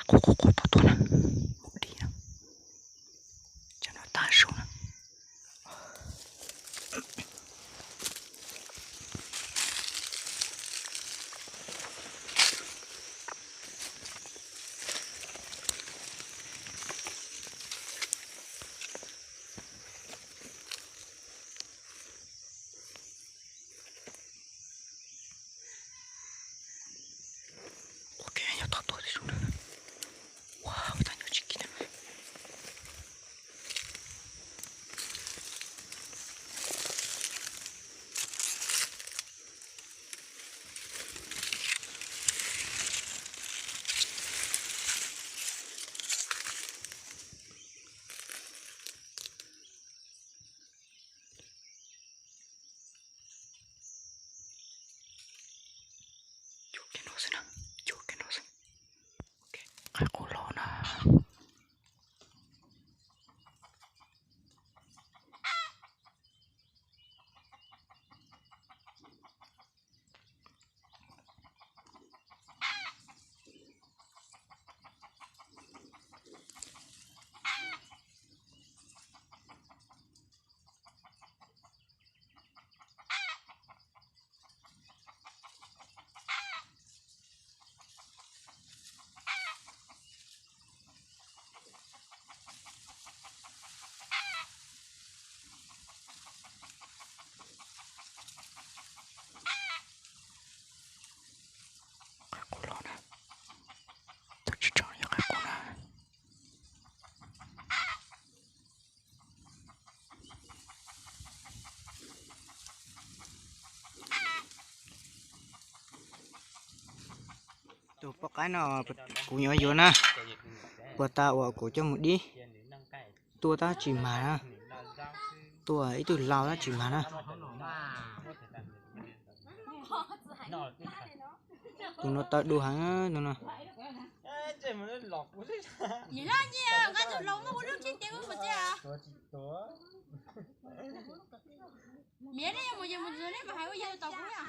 Qub qub qub, tau tuaj na. Mus dib na. Tsam no tag su na. Ua ke yog tau tuaj tib su na. Ua, ua tau nyuag tsis kiv na. Cuag kiag no xwb na, cuag kiag no xwb. Qaib qus los na. Qaib qus los na. Tus tsis tso yog qaib qus na. Tus poj qaib no kuv yuav yuav na, puas tas uas kuv coj mus dib, tua tab tsis mag na, tua ib tug lau tab tsis mag na. Tus no tawv du heev tus no. Miav nej yuav mus ces mus ntxuag nej mas hais ua yog tau kuv na.